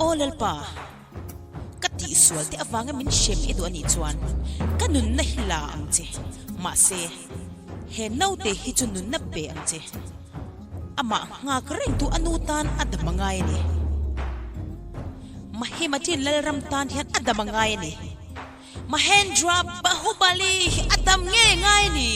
Aw Lalpa, ka tihsual te avanga min hrem i duh a nih chuan ka nunna hi la ang che, mahse, he naute hi chu nunna pe ang che. Amah nghak rengtu a nu tan a dam a ngai a ni. Mahimachin Lalram tan hian a dam a ngai a ni. Mahendra Bahubali hi a dam ngei ngai a ni.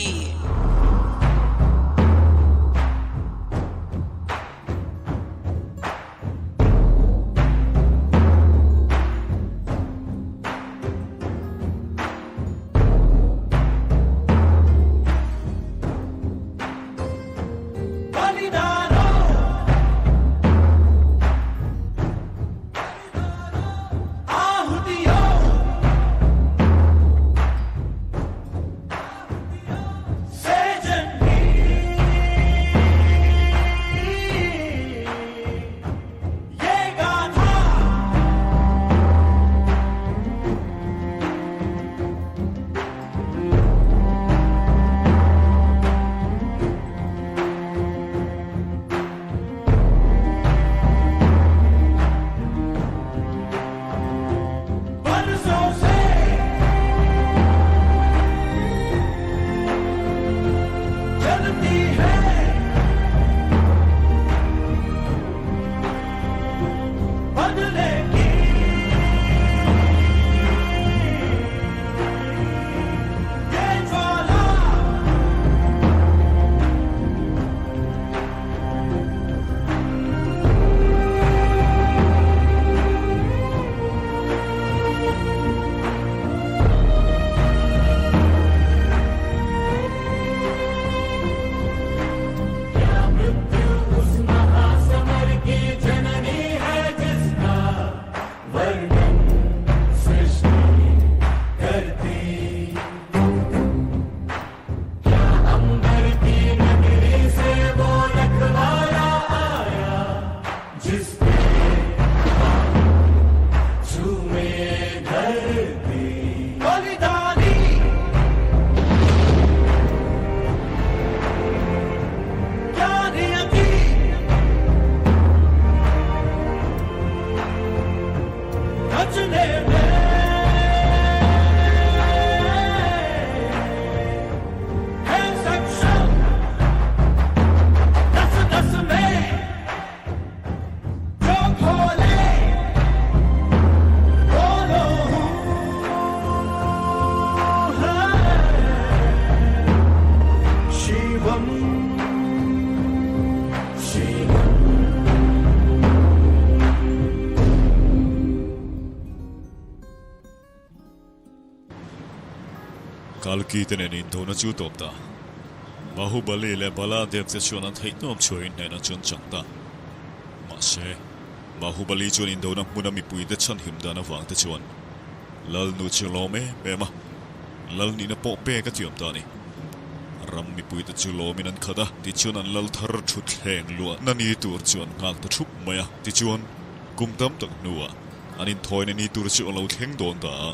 Kalki te nen indona chu tawp ta. Bahubali leh Baladev te chuan an theihnawm chhuahin hnehna chu an chang ta. Mahse, Bahubali chuan indona hmuna mipuite chhanhim dan avang te chuan Lalnu chu lawm em em a, Lal nihna pawh pek a tiam ta a ni. Ram mipuite chu lawmin an khat a, tichuan an lal thar thutthleng luahna ni tur chu an nghak ta thup mai a. Tichuan, kum tam tak hnuah an inthawina ni tur chu a lo thleng dawn ta a.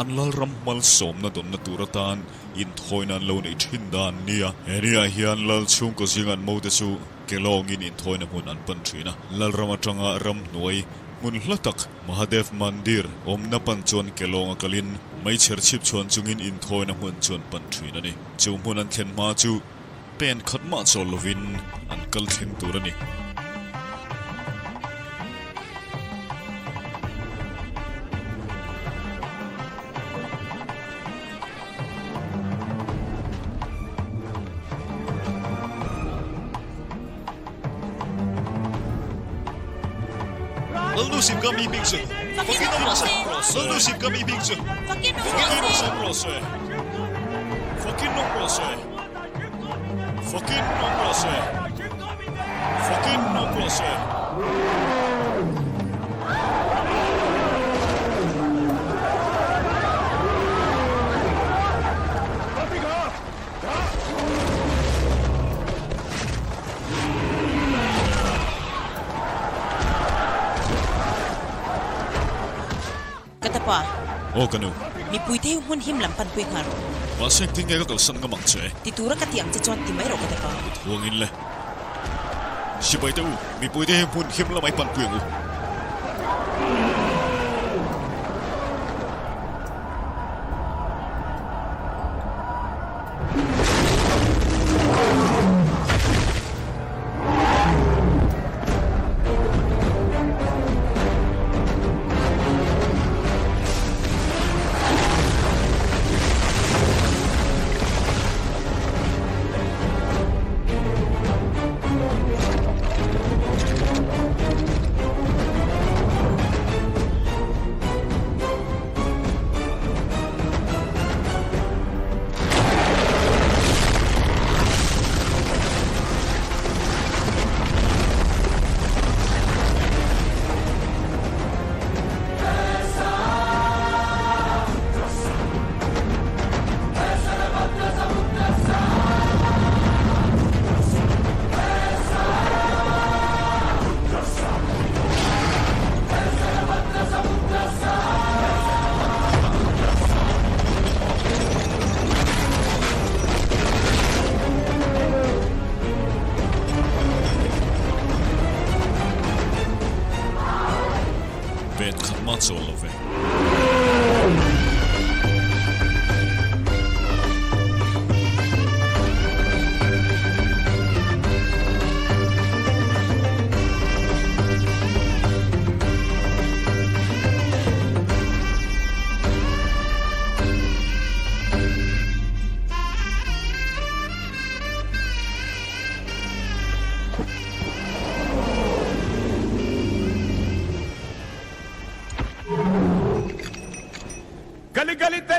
An Lalram hmalsawmna dawnna tur atan inthawina an lo neih thin dan nia. He niah hian Lal chhungkaw zinga an mote chu ke lawngin inthawina hmun an pan thin a. Lalram atanga ramhnuai hmun hla tak Mahadev Mandir awmna pan chuan ke lawnga kalin meichher chhip chhuan chungin inthawina hmun chu an pan thin a ni. Chu hmun an thlen hma chu pen khat mah chawl lovin an kal thleng tur a ni. Ka ta pa. Aw ka nu. Mipui te hi hmun him lam panpui nghal rawh. Mahse engtin nge ka kalsan ngam ang che? Ti tura ka ti ang che chuan ti mai rawh ka ta pa. Kut huangin le. Sipai te u, mipui te hi hmun him lamah i panpui ang u.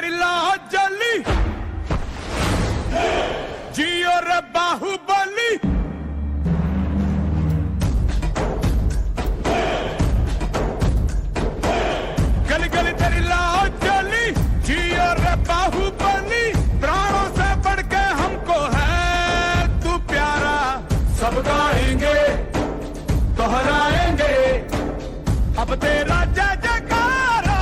तेरी लाह जली जियो रे बाहुबली गली गली तेरी लाह जली जियो रे बाहुबली प्राणों से बढ़ के हमको है तू प्यारा सब गाएंगे दोहराएंगे अब तेरा जय जयकारा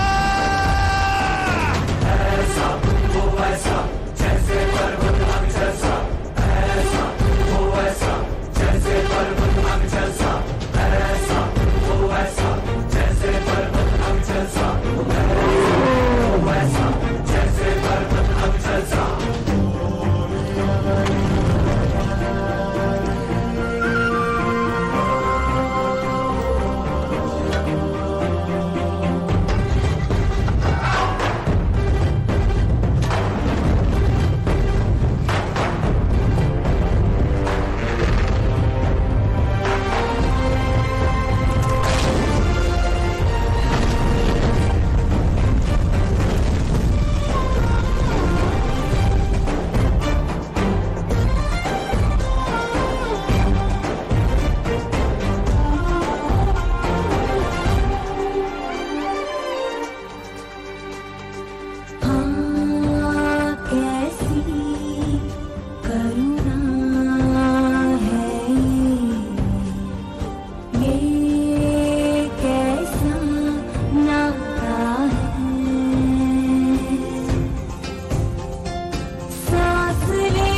हाँ कैसी करुणा है ये ये कैसा नाता है सांस ले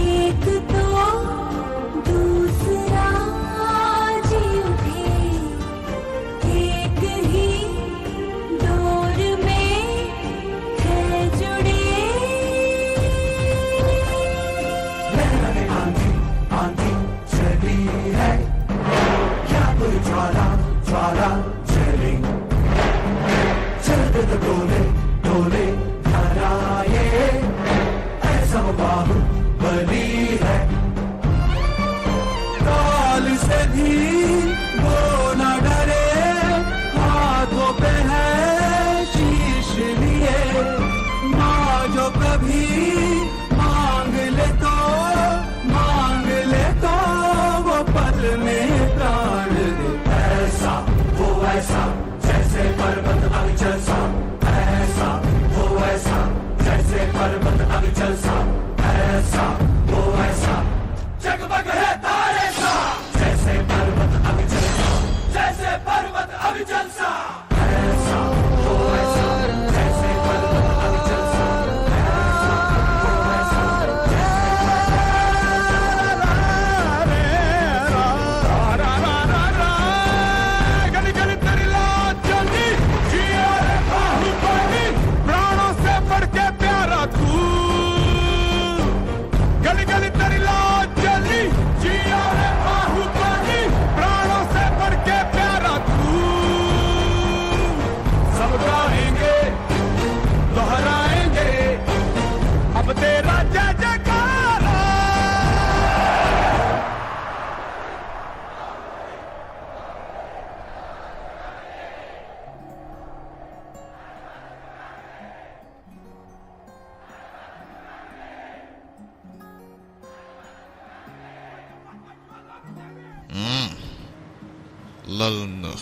एक तो दूसरा जी उठे एक ही डोर में है जुड़े काल से भी वो न डरे हाथों पे है शीश लिए माँ जो कभी मांग ले तो मांग ले तो वो पल में प्राण दे ऐसा वो ऐसा जैसे पर्वत अविचल सा ऐसा वो ऐसा जैसे पर्वत अविचल सा ऐसा वो ऐसा जगमग है तारे सा जैसे पर्वत अविचल सा जैसे पर्वत अविचल सा ऐसा वो ऐसा जैसे पर्वत अविचल सा ऐसा वो ऐसा गली गली तेरी लाज चली जियो रे बाहुबली प्राणों से बढ़ के प्यारा तू गली गली तेरी लाज चली जियो रे बाहुबली प्राणों से बढ़ के प्यारा तू सब गाएंगे दोहराएंगे अब तेरा जय जयकारा Lalnu.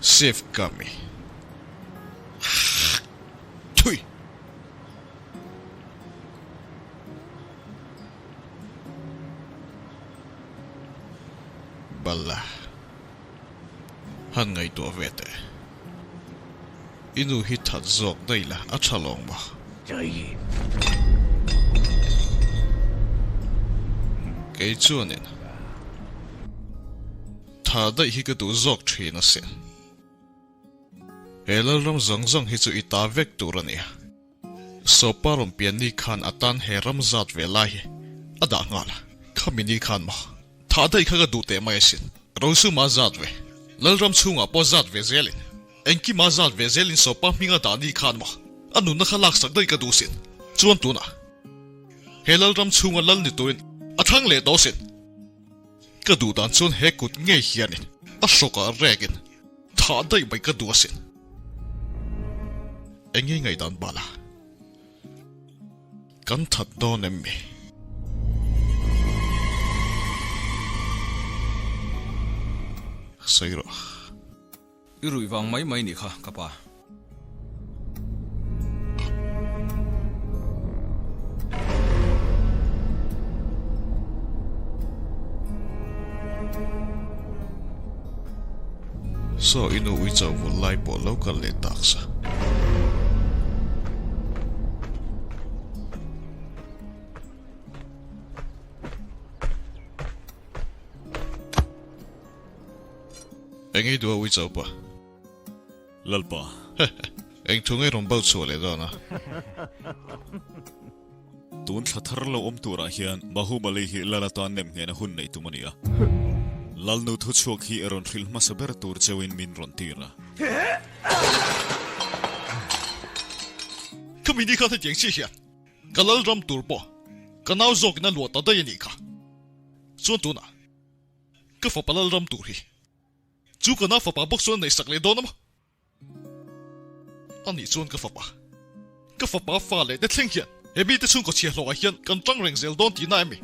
Safe kami. Thui! Balla. Han ngaihtuah ve teh. I nu hi that zawk daih la a tha lawng maw? Kei chuanin tha daih hi ka duh zawk thin asin. He lalram zawng zawng hi chu i ta vek tur a nia. Sawpa rawn pian ni khan a tan he ram zat ve lai hi a dah nghal a, khami ni khan maw tha daih kha ka duh teh mai asin. Rosuma zat ve, lalram chhungah pawh zat ve zelin. Engkima zat ve zelin Sawpa hminga dah ni khan maw a nunna kha laksak daih ka duh sin. Chuan tunah he lalram chhunga lal ni turin a thlang leh tawh sin. Ka duh dan chuan he kut ngei hianin a hrawkah rekin thah daih mai ka duh asin. Eng nge ngaihdan bal a? Kan that dawn em mi? Sawi rawh. I ruih vang mai mai nih kha ka pa. Saw i nu ui chau vul lai pawh lo kal leh tak sa. Eng ei duh a ui chau pa? Lalpa. Eng thu ngei rawn bal chhuah leh dawn a? Tun thla thar lo awm turah hian Bahubali hi Lal atan nem nghehna hun neih tum a ni a. Lalnu thuchhuak hi rawn hrilh hmasa ber tur cheuhin min rawn tir a. Ka mini khan hetiang chiah hian ka lal ram tur pawh ka nau zawkin a luah ta daih a nih kha. Chuan tunah ka fapa lal ram tur hi chu ka nau fapa bawk chuan a neihsak leh dawn a maw? A nih chuan ka fapa, ka fapa fa leh te thleng hian he mite chhungkaw chhia hlawhah hian kan tang reng zel dawn tihna em ni?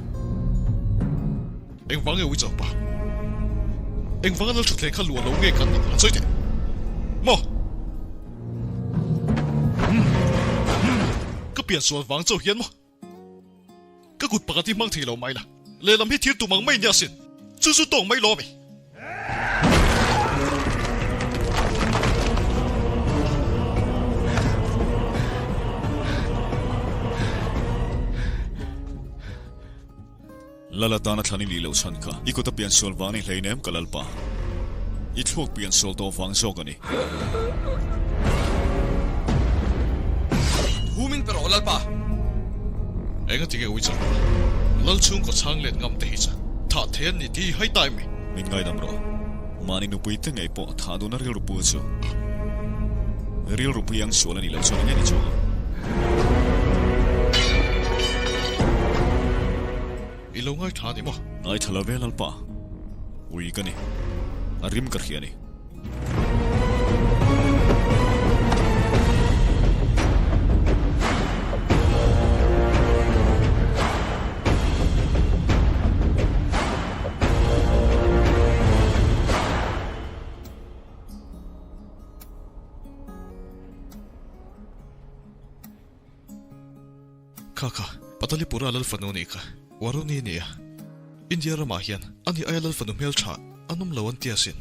Engvang nge Uichaupa? Engvanga Lalthutthleng kha luah lo nge kan nih han sawi teh? Maw? Ka piansual vang chauh hian maw? Ka kut pakhat hi hmang thei lo mai la, lehlam hi thir tum ang mai nia sin, chu chu tawng mai lawm e. Lal atana thlan i nih loh chhan kha i kut a piansual vang ni hleinem ka Lalpa. I thluak piansual tawh vang zawk a ni. Thu min pe rawh Lalpa. Enga ti nge ui chak a? Lal chhungkaw chhang let ngam te hi chu thah thei an ni tih hi hai ta em mi? Min ngaidam rawh. Mahni nupui te ngei pawh thah duhna rilru pu chu rilru pui ang sual a nih loh chuan enge ni chuang ang? I lo ngaithla a ni maw? Ngaithla lo ve Lalpa. Ui ka ni. A rim ka hria a ni. Kha kha, Patalipura lal fanu nih kha, Waruni a ni a. India ramah hian ani aia lal fanu hmeltha an awm lo an ti asin.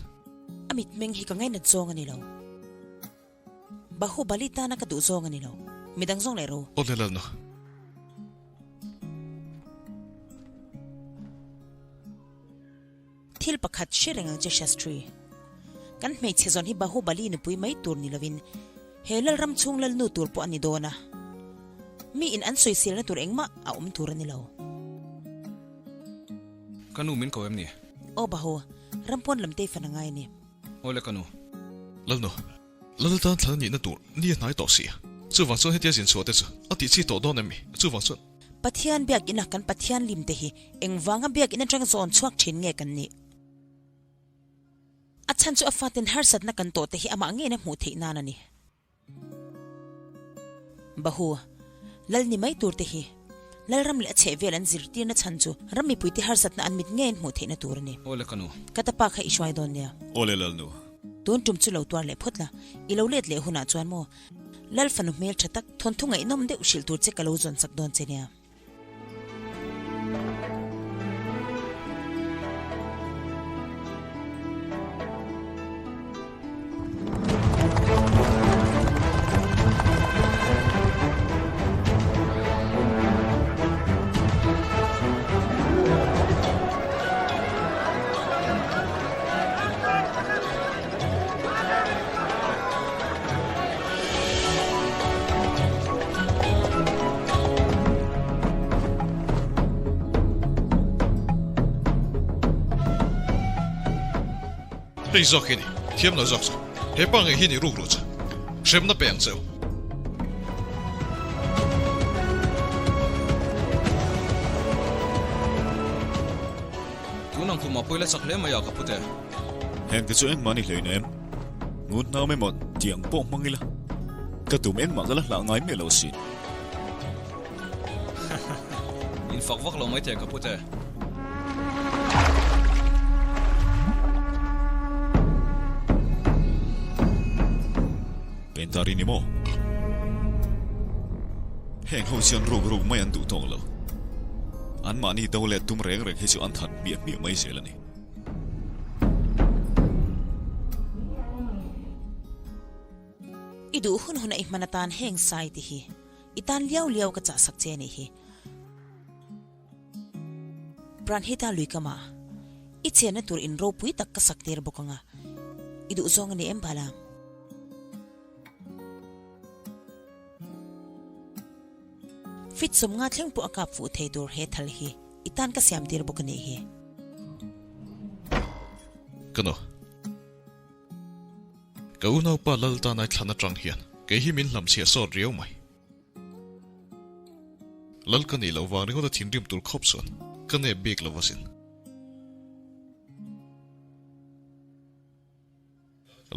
A mitmeng hi ka ngainat zawng a ni lo. Bahubali tana ka duh zawng a ni lo. Midang zawng leh ro. Aw le lalna. Thil pakhat hre reng ang che Shastri. Kan hmeichhe zawn hi Bahubali nupui mai tur ni lovin he Lalram chhung lalnu tur pawh a ni dawn a. Mi in an sawiselna tur engmah a awm tur a ni lo. Ka nu min ko em ni? Aw Bahu, ram pawn lam te i fan a ngai a ni. Aw le ka nu. Lalnu, Lal tan thlan a nihna tur ni a hnai tawh si a. Chuvang chuan hetia zin chhuah te chu a tih chi tawh dawn em mi? Chuvang chuan. Pathian biakina kan Pathian lim te hi engvanga biakin atanga zawn chhuak thin nge kan nih? A chhan chu a faten harsatna kan tawh te hi amah ngeina hmuh theih nan a ni. Bahu, Lal ni mai tur te hi Lalram leh a chheh vel an zirtirna chhan chu ram mipuite harsatna an mit ngeiin hmuh theihna tur a ni. Aw le ka nu. Ka ta pa kha i hruai dawn nia. Aw le Lalnu. Tun tum chu lo tuar leh phawt la, i lo let leh hunah chuan maw Lal fanu hmel tha tak thawnthu ngaihnawm deuh hrilh tur che ka lo zawn sak dawn che nia. Hei zawk hi ni, thiam lo zawk chu. He pa ngei hi ni ruk ruh chu. Hremna pe ang che u. Tun ang khumah pawh i la chak hle mai a ka pute. Heng te chu engmah ni hleinem. Ngun hnam emaw tiang pawh hmang ila. Ka tum engmah ka la hlah ngai miah lo asin. In fak vak lo mai thei ka pute. Pentari ni maw? Heng ho chuan ruk ruk mai an duh tawk lo. Anmahni do leh tum reng reng hi chu an that hmiah hmiah mai zel a ni. I duh hun huna i hman atan heng sai te hi i tan liau liau ka chahsak che anih hi. Pranhita lui kama i chenna tur in ropui tak ka sak tir bawk anga i duh zawng a ni em Bala? Fit sawmnga thleng pawh a kap fuh thei tur he thal hi i tan ka siam tir bawk a nih hi. Ka nu. Ka unaupa Lal tan ai thlan atang hian kei hi min hlamchhiah sawt riau mai. Lal ka nih loh vang ringawt a thinrim tur khawp chuan ka nep bik lo asin.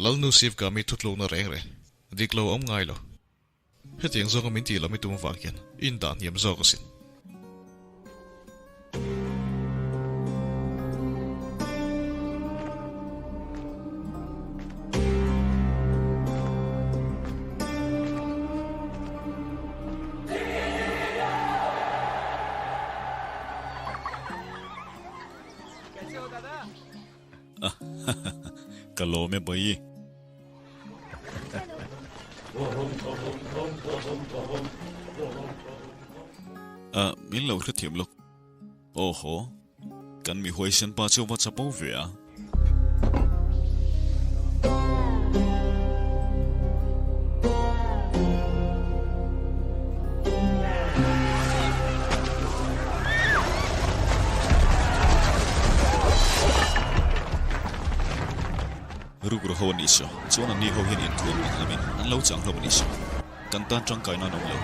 Lalnu Sivgami thutlukna reng reng dik lo a awm ngai lo. Hetiang zawnga min tih lam i tum vang hian i indah hniam zawk asin. Ka lawm e bawi. A, min lo hrethiam lawk. Aw haw, kan mi huaisen pa chu va chapo ve a. Rukru ho an nih saw, chuan an ni ho hian inthuam ang lamin an lo chang hlawm a nih saw. Kan tan tangkai nan awm lo.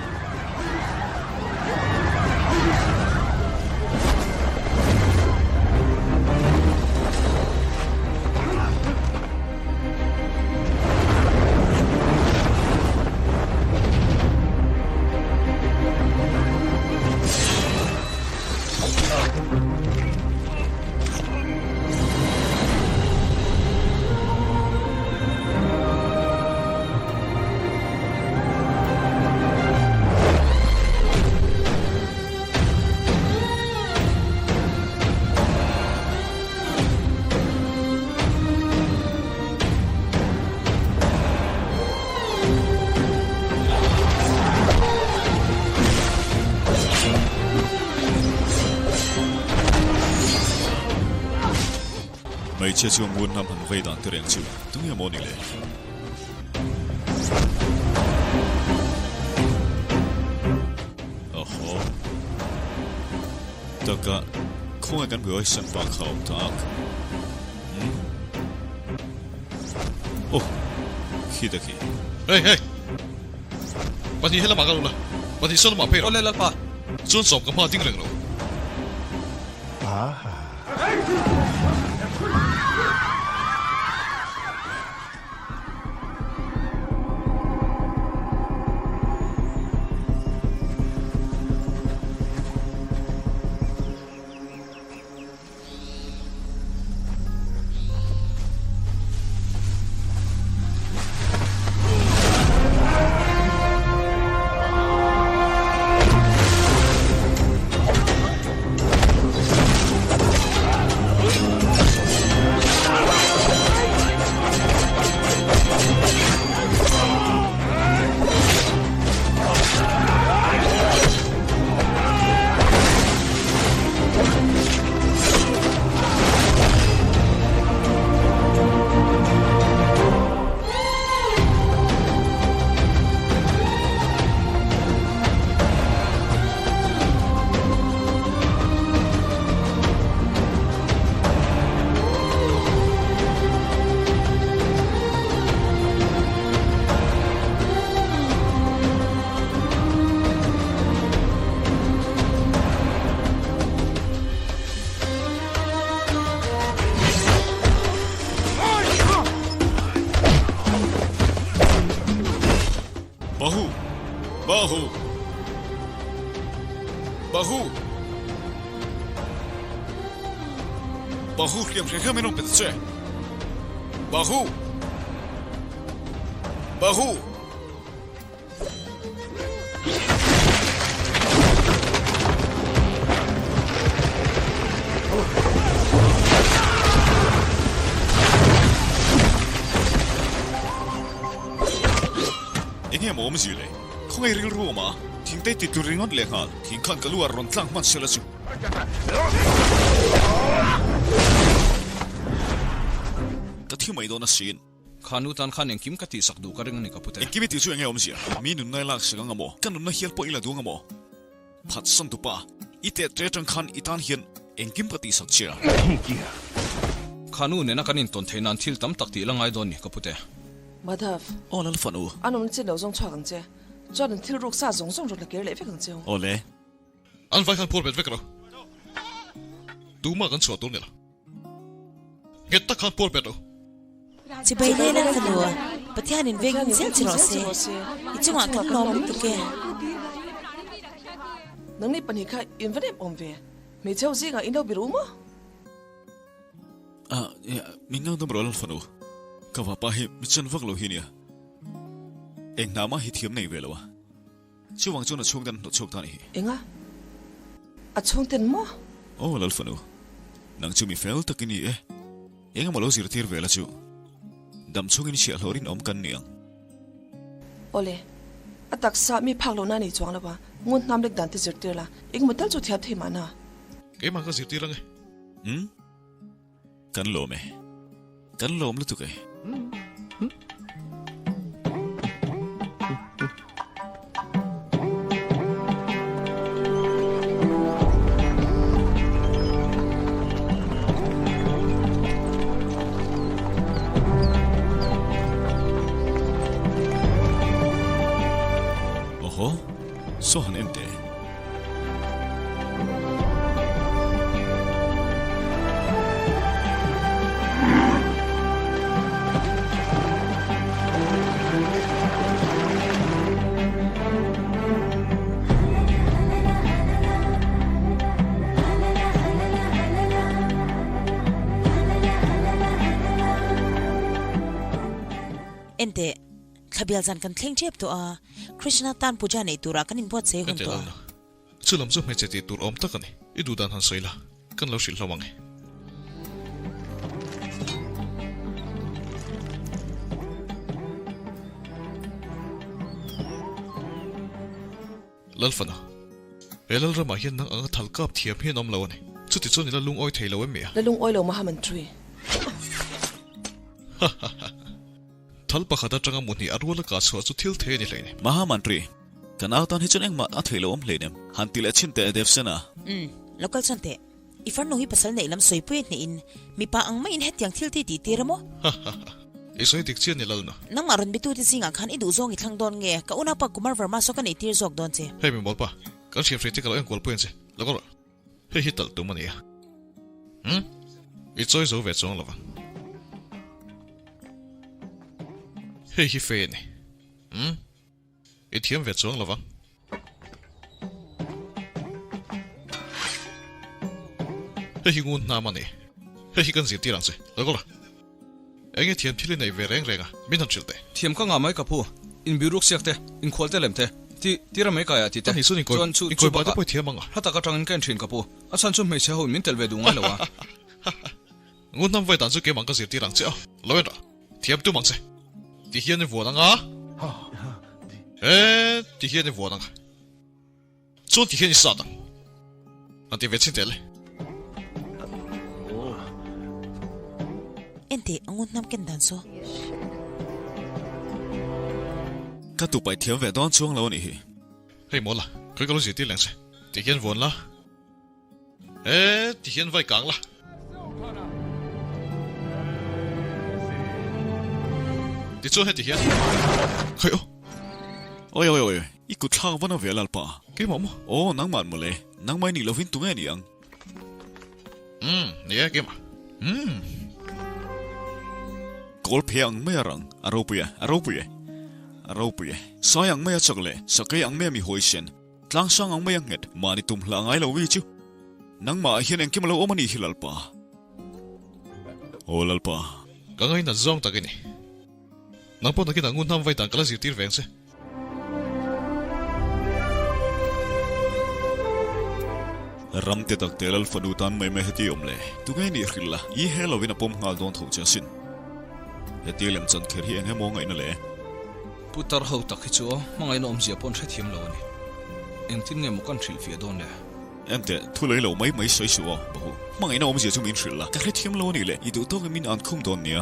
Hmeichhia chu ngun hnam han vei dan te reng chu tunge maw ni le? Ahaw. Taka khawngaih kan buai san pa kha awm tak. Hmm? Oh, khi ta khi. Hey, hey! Pahnih helamah ka lo la, pahnih saw lamah phei rawh. Awle Lalpa. Chuan sawm ka hma ding reng lo. Bahu! Bahu hliam hre hriam in rawn pe ta che. Bahu! Bahu! Enge maw awmzia le? Khawngaih rilru awm a, thingte ti tur ringawt leh nghal, thing khan ka lu ah rawn tlang hman sela chu. Ka thi mai dawn asin. Kha nu tan khan engkim ka tihsak duh ka ring a ni ka pute. Engkim i tih chu enge awmzia? Mi nunna i lak sak ang amaw? Ka nunna hial pawh i la duang amaw? Phatsan tupa, i tet ṭe aṭang khan i tan hian engkim ka tihsak che a. Kha nu nena kan intawn theih nan thil tam tak tih la ngai dawn ni ka pute. Madhav. Aw lal fanu. A nunna chin lo zawng chhuak ang che. Chuan an thil ruk sa zawng zawng rawn la kir leh vek ang cheu. Aw le. An vai khan phur bet vek ro. Tumah kan chhuah tur ni lo. Nghet tak khan phur bet ro. Chibai le lal fanu, Pathianin vengin zel che rawh se. I chungah kan lawm lutuk e. Nangni pahnih kha in va nem awm ve. Hmeichhe ho zingah in lo biru maw? Ah, min ngangdam rawh lal fanu. Ka vapa hi mi chan vak lo hi nia. Eng hna mah hi thiam nei ve lo a. Chuvang chuan a chhungten an hnawh chhuak ta a ni hi. Enga? A chhungten maw? Aw lal fanu, nang chu mi fel tak i ni e. Engemaw lo zirtir ve la chu. Dam chhungin chhiahhlawh rinawm kan ni ang. Awle, a taksa mi phak lohna a nei chuang lo a, ngun hnam lek dan te zirtir la, engemaw tal chu thiam thei mahna. Keimah ka zirtir ang e. Umm. Kan lawm e. Kan lawm lutuk e. Oho, saw han en teh. Enteh, Thlabial zan kan thleng tep tawh a, Krishna tan puja neih turah kan inbuatsaih hun tawh a. Chu lam chu hmeichhe tih tur awm tak a ni. I duh dan han sawi la, kan lo hrilh hlauh ang e. Lalfana, he Lalramah hian nang anga thal kap thiam hi an awm lo a ni. Chuti chuan i la lungawi thei lo em mi a? La lungawi lo Mahamantri. Ha ha ha. Thal pakhat atanga mu hnih a rual a kah chhuah chu thil thei a ni hleinem. Mahamantri, kan au tan hi chuan engmah a thei lo awm hleinem. Han ti leh chhin teh Devsena. Umm, lo kal chuan teh. I farnu hi pasal neih lam sawipui a hnehin mipa ang maiin hetiang thil ti tih tir a maw? Ha ha ha. I sawi dik chiah ni Lalna. Nangmah rawn bitute zingah khan i duh zawng i thlang dawn nge? Ka unaupa Kumar Verma saw ka neih tir zawk dawn che. Hei mi mawlpa, kan hriam hreite ka lo enkual pui ang che. Lo kal rawh. Hei hi talh tum a nia. Umm, i chawi zo ve chuang lo vang. Hei hi fei a ni. Umm. I thiam ve chuang lo vang. Hei hi ngun hnam a ni. Hei hi kan zirtir ang che. Lo kal rawh. Eng nge thiam thil i nei ve reng reng a? Min han hrilh teh. Thiam ka ngah mai ka phu. Inbihruk siak te, inkhual te lem te, ti tira mai kaiah ti te. Ani chuan Chuan chu chu inkawi bakah pawh i thiam ang a. Hla tak atangin ka en thin ka pu. A chhan chu hmeichhe ho in min tel ve duh ngai lo a. Ngun hnam vai dan chu keimah ka zirtir ang che a. Lo en rawh. Thiam tum ang che. Ti hian i vuan ang a. E, ti hian i vuan ang a. Chuan ti hian i sat ang. An ti ve chin tel e. Enteh, a ngun hnam ken dan saw. Ka tupai thiam ve dawn chuang lo a nih hi. Hei maw la, khawi ka lo zirtir leng che. Ti hian vuan la. E, ti hian vai kang la. Tichuan heti hian Khai aw. Oi oi oi, i kut thlak van a ve lalpa. Keimah maw? Aw, nangmah mawle. Nangmah i nih lovin tunge ni ang? Umm, ni e keimah. Umm. Kawl phe ang mai a rang, a ropui e, a ropui e. A ropui e. Sai ang mai a chak leh, sakei ang mai a mi huaisen. Tlang sang ang mai a nghet, mahni tum hlah ngai lo mi chu. Nangmah ah hian engkim a lo awm a nih hi Lalpa. Aw Lalpa. Ka ngainat zawng tak i ni. Nang pawh nakinah ngun hnam vai dan ka la zirtir veng che. Ram te tak te Lal fanu tan mai mai heti awm le. Tunge nih hrilh la, i he lovin a pawm nghal dawn tho che asin. Hetia lem chan kher hi eng emaw ngaihna le? Putar ho tak hi chu aw, hmangaihna awmzia pawh an hrethiam lo a ni. Engtin nge maw kan hrilhfiah dawn le? Enteh, thu lei lo mai mai sawi suh aw, Bahu. Hmangaihna awmzia chu min hrilh la, ka hrethiam lo a nih le, i duh tawkin min an khum dawn nia.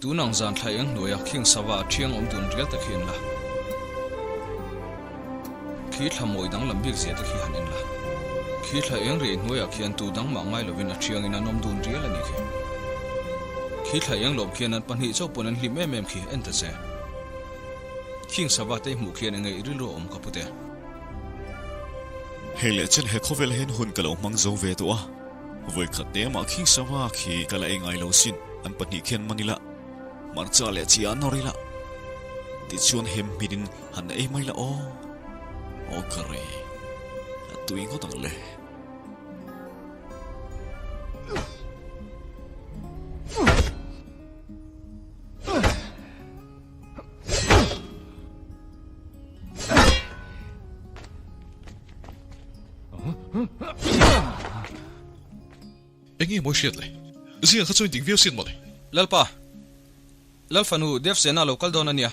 Tun ang zan thla eng hnuaia khing sava a thiang awm dun rial te khi en la. Khi thla mawi danglam bik zia te khi han en la. Khi thla eng riai hnuaiah khian tu dang mah ngai lovin a thiangin an awm dun rial a ni khi. Khi thla eng lawm khian an pahnih chauh pawn an hlim em em khi en ta che. Khing sava te i hmuh khian enge i rilru a awm ka pute. Hei leh chen he khawvel hian hun ka lo hmang zo ve tawh a, vawi khat te mah khing sava khi ka la ei ngai lo sin, an pahnih khian man ila, hmarcha leh chi ah nawr ila, tichuan hem hmin in han ei mai la aw, aw ka rei, a tui ngawt ang le. Enge mawi hriat le? Zia kha chuan ding viau sin mawle. Lalpa, Lalfanu Devsena lo kal dawn a nia.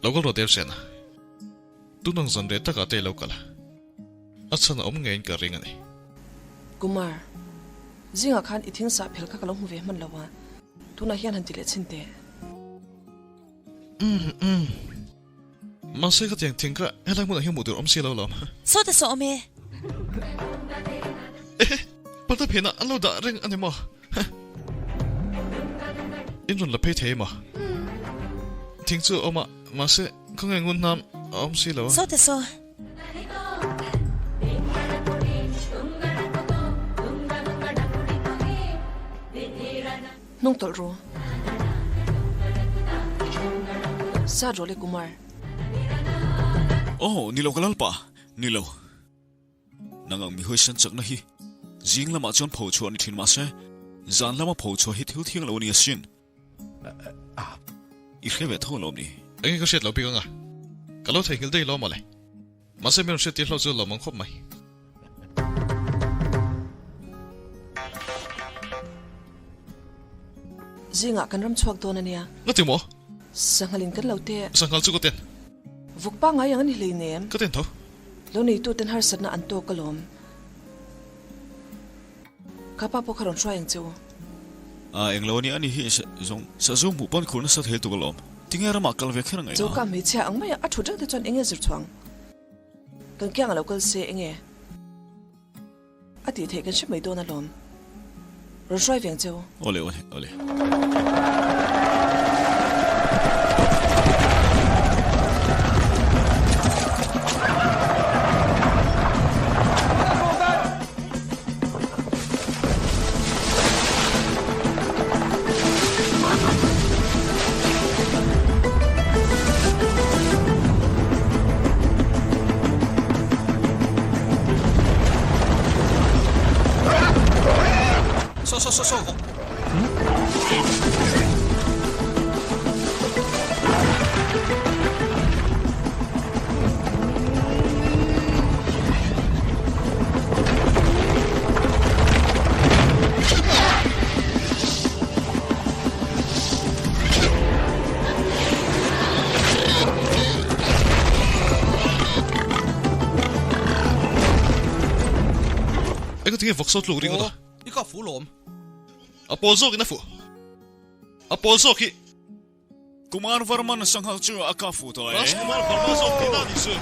Lo kal rawh Devsena. Tunang zan reh takah te i lo kal a. A chhan a awm ngeiin ka ring a ni. Kumar, zingah khan i thing sah phel kha ka lo hmu ve hman lo a, tunah hian han ti leh chhin teh. Umm umm. Mahse khatiang thing kha helai hmunah hian hmuh tur awm si lo lawm. Saw ta saw awm e. Ehe, parda phenah an lo dah reng a ni maw? In rawn la phei thei maw? Thing chu a awm a, mahse khawnge ngun hnam a awm si lo a. Saw ta saw. Hnung tawlh ru. Sat rawh le Kumar. Aw, ni lo ka lalpa, ni lo. Nang ang mi hawisan chakna hi zing lamah chuan pho chhuah ni thin mahse zan lama pho chhuah hi thil thiang lo a ni asin. I hre ve tho alawm ni. Enge ka hriat lo bik anga? Ka lo theihnghilh daih lo mawle. Mahse mi rawn hriat tir hlauh chu lawm ang khawp mai. Zingah kan ram chhuak dawn a nia. Nga ti maw? Sanghal in kan lo teh. Sanghal chu ka ten. Vuk pangngai ang a ni hleinem. Ka ten tho. Lo neituten harsatna an tawk alawm. Ka pa pawh kha rawn hruai ang che u. A englo a nia ani hi zawng sazu hmuh pawn khur nasa thei tuk alawm. Tinge ramah kal ve kher angaih a? Choka hmeichhia ang maia a thut reng te chuan enge zir chhuang? Kan kiang a lo kal se enge? A tih theih kan hre mai dawn alawm. Rawn hruai ve ang che u. Awle awle awle. Saw saw saw saw vawk. Eng tinge vawk saw tluk ringawt a? I ka fu lawm. A pawl zawkin a fuh. A pawl zawk hi. Kumar Varman sanghal chu a ka fuh tawh e. Rajkumar Varma zawk tihna a nih chu.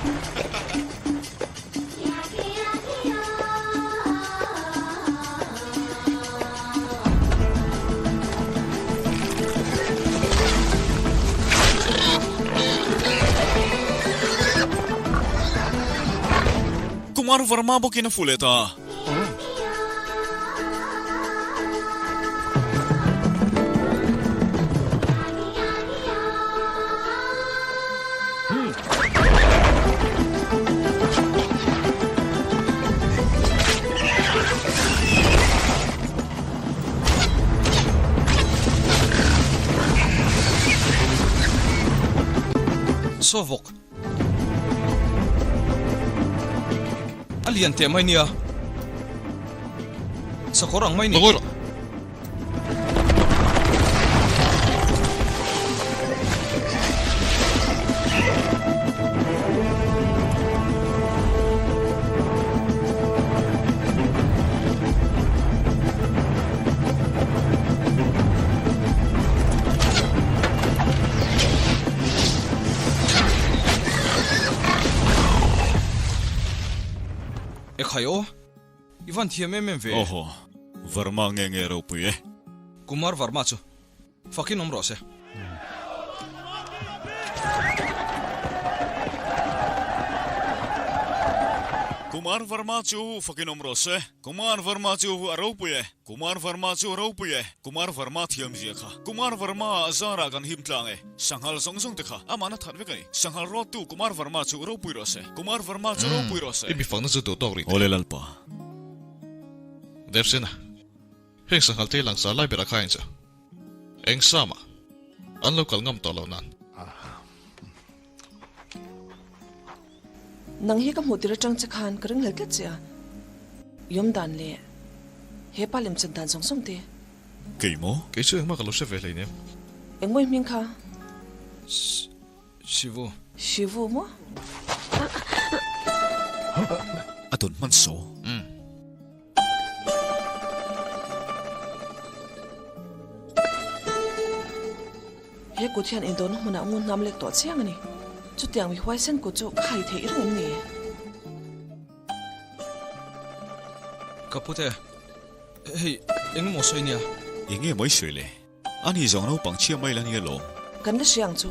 Kumar. Kumar Varma bawkin a fuh leh ta. Saw vawk. A lian teh mai nia. Sakawr ang mai ni. Ekhai aw, i van thiam em em ve. Aw haw, Varma nge nge ropui e. Kumar Varma chu fakin awm rawh se. Kumar Varma chu fakin awm rawh se. Kumar Varma chu a ropui e. Kumar Varma chu a ropui e. Kumar Varma thiam zia kha. Kumar Varma zarah kan him tlang e. Sanghal zawng zawng te kha amah na that vek a ni. Sanghal rawttu Kumar Varma chu ropui rawh se. Kumar Varma chu ropui rawh se. I mi fakna chu duh tawk rih teh. Awle Lalpa. Devsena, heng sanghal te langsar lai berah kha eng chu? Eng sama an lo kal ngam tawh lo nan. Nang hi ka hmuh tir atang che khan ka ringhlel tlat che a, i awm dan leh he pa lem chan dan zawng zawng te. Kei maw? Kei chu engmah ka lo hre ve hleinem. Engmaw i hming kha? Shivu. Shivu maw? A tawn hman saw. Umm. He kut hian indawhna hmunah ngun hnam lek tawh chiang a ni. Chutiang mi huaisen kut chu ka hai theih reng em ni? Ka pute, hei eng emaw sawi nia? Eng nge maw i sawi le? Ani zawng naupang chhia mai la nia lawm. Kan la hria ang chu.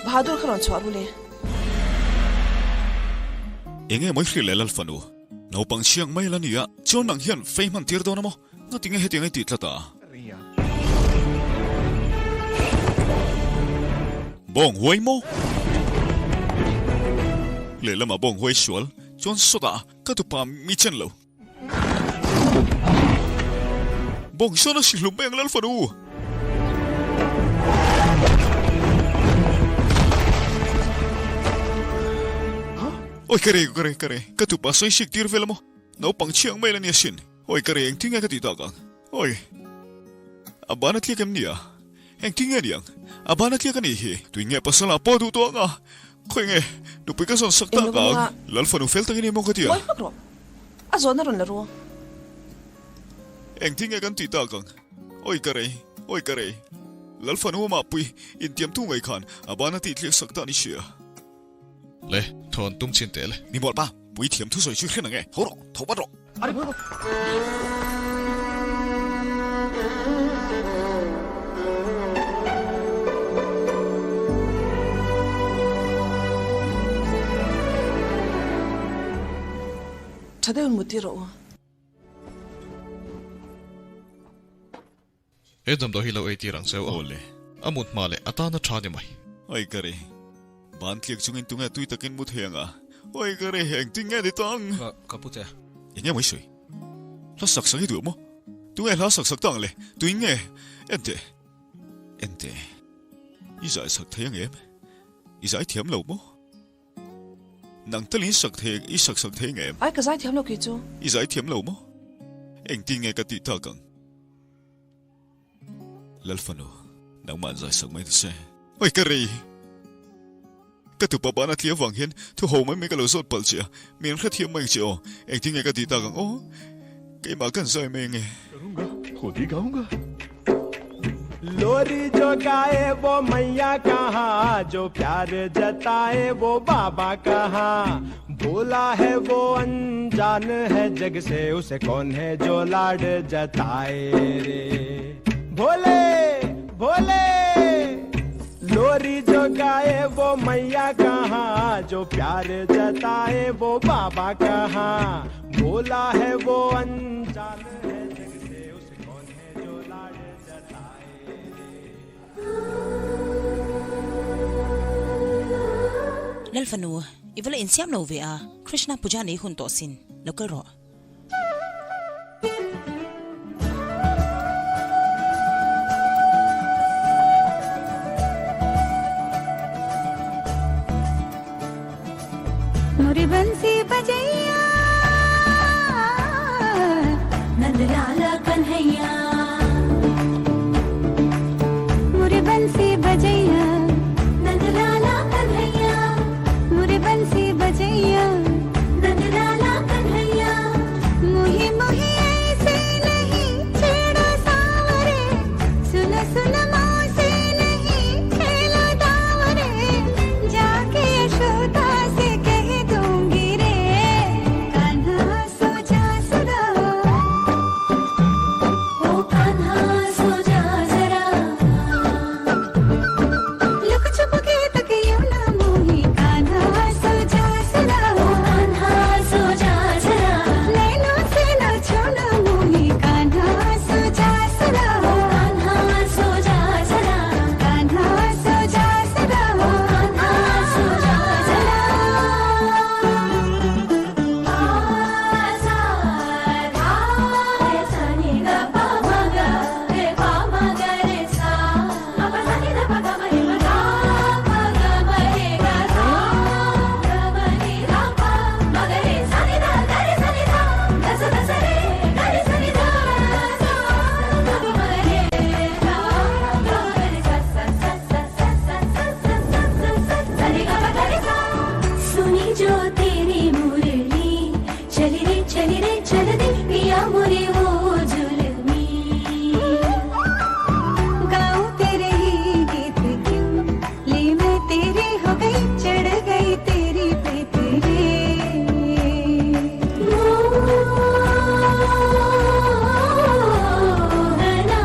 Bahadur kha rawn chhuah ru le. Eng nge maw i hrilh le Lalfanu? Naupang chhiang mai la nia, chuan nang hian fei hman tir dawn a maw? Ngati nge hetiang i tih tlat a? Bawng huai maw? Lehlamah bawng huai sual chuan sawtah ka tupa mi chen lo. Bawng sawn a si hlum mai ang Lalfanu! Awi ka rei ka rei ka rei ka tupa sawi sik tir vel a maw? Naupang chhiang mai la nia sin. Awi ka rei engtin nge ka tih tak ang? Awi a ban a tliak em nia? Engtin nge niang? A ban a tliak a nih hi. Tui nge pasal ah pawh duh tawh ang a? Khawi nge nupui ka zawn sak tak ang? Lal fanu fel tak i ni maw ka ti a? Ngawi hmak rawh. A zawn a rawn la ru. Engtin nge kan tih tak ang? Awi ka rei, awi ka rei. Lal fanu amah pui intiam tu ngei khan a ban a tih tliak sak ta ni sia. Le, thawn tum chin teh le. Mi mawlh pa, pui thiam thusawi chu hre nang e. Tho rawh, tho vat rawh. Tha deuhin muti rawh u. He damdawi hi lo ei tir ang cheu a. Awle. A mut hma leh a tana tha ni mai. Oi ka ri. Ban tliak chungin tunge tui takin mu thei ang a. Oi ka ri, engtin nge ni tawh ang? Ka, ka pu te. Enge maw i sawi? Hla sak sak i duh maw? Tunge hla sak sak ta ang le? Tuin nge? Enteh. Enteh. I zai sak thei ang em? I zai thiam lo maw? Nang tal in sak thei, i sak sak thei ngem? Ai ka zai thiam lo kei chu. I zai thiam lo maw? Engtin nge ka tih tak ang? Lalfanu, nangmah an zai sak mai ta che. Oi ka rei! Ka tupa ban a tli avang hian thu ho mai mai ka lo zawt palh che a, mi an hrethiam mai ang che aw. Engtin nge ka tih tak ang aw? Keimah kan zai mai ange. Lori jo gaye wo maiya kaha jo pyar jataye wo baba kaha bhola hai wo anjaan hai jag se use kaun hai jo laad jataye re bhole bhole. लोरी जो गाए वो मैया कहाँ जो प्यार जताए वो बाबा कहाँ भोला है वो अनजान है जग से उसे कौन है जो लाड जताए Lalfanu, i va la insiam lo ve a, Krishna puja nei hun tawh sin, lo kal rawh. More bansi bajaiya Nandlala Kanhaiya More bansi bajaiya Nandlala Kanhaiya More bansi bajaiya Nandlala Kanhaiya मोहि मोहि ऐसे नहीं छेड़ो सावरे सुन सुन मोसे नहीं खेलो दावरे जाके यशोदा से कह दूंगी रे कान्हा सो जा सदा ओ कान्हा सो जा जरा लुक छुप के तक यूं ना मोहि कान्हा सो जा सदा ओ कान्हा सो जा जरा नैनों से ना छोना मोहि कान्हा सो जा सदा ओ कान्हा सो जा जरा कान्हा सो जा सदा ओ कान्हा सो जा जरा आ सा धा रे सा नि ग pa ma ga re pa ma ga re sa ma pa sa ni da pa ga ma re ma ga pa ga ma re ga sa ga ma ni da pa ma ga re sa ni da ga re sa ni da ga sa da sa re ga re sa ni da sa ga ma ga re ga ga ma ga re sa sa sa sa sa sa sa sa sa sa sa sa ni ga pa ga re sa सुनी जो तेरी मुरली चली रे चली रे चल दे पिया मोरे वो जुलमी गाऊं तेरे ही गीत क्यों ले मैं तेरी हो गई चढ़ गई तेरी पे तेरे मोहना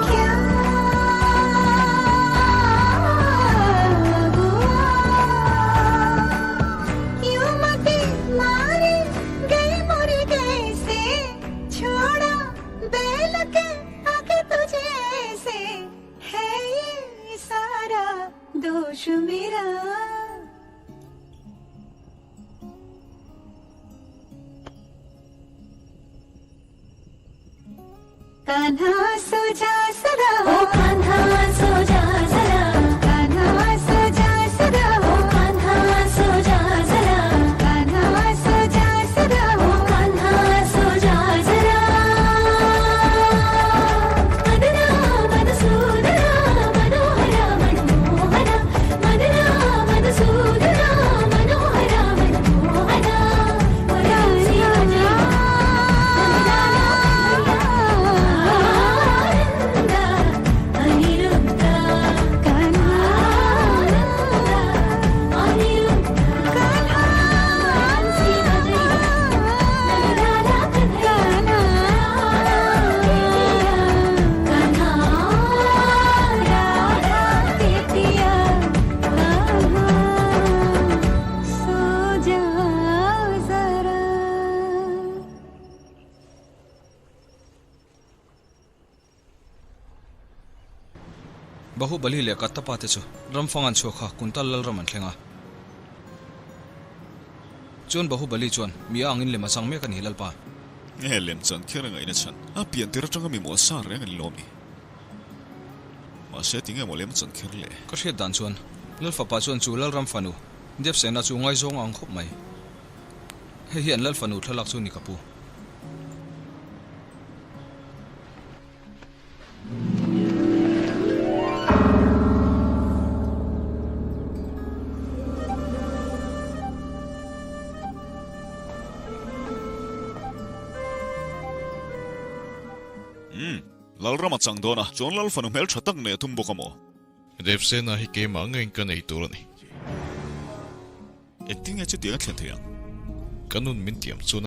क्या हुआ यूं मती मारे गए मोरे कैसे छोड़ा बैल के आके तुझे ऐसे है ये सारा दोष मेरा कान्हा सो जा सदा ओ कान्हा सो जा जरा कान्हा सो जा सदा ओ कान्हा सो जा जरा कान्हा सो जा सदा ओ कान्हा सो जा जरा मदना मधुसूदना मनोहरा मनमोहना मदना मधुसूदना मनोहरा मनमोहना अनिरुद्ध सो जा जरा Bahubali leh Kattapa te chu ramfang an chhuak kha Kuntal Lalram an thleng a. Chuan Bahubali chuan mi a angin lem a chang mek a ni Lalpa. Nge lem chan kher a ngaihna chhan a pian tir atanga mi mawl sa reng a ni lawm i. Mahse tinge maw lem chan kher le? Ka hriat dan chuan Lalfapa chuan chu Lalram fanu Devsena chu ngaizawng ang khawp mai. Hei hi an Lalfanu thlalak chu ni ka pu. Umm, Lalram a chang dawn a, chuan Lalfanu hmel tha tak nei a tum bawk a maw? Devsena hi keimah ngeiin ka nei tur a ni. Engtin nge chutiang a thlen thei ang? Ka nun min tiam chuan a.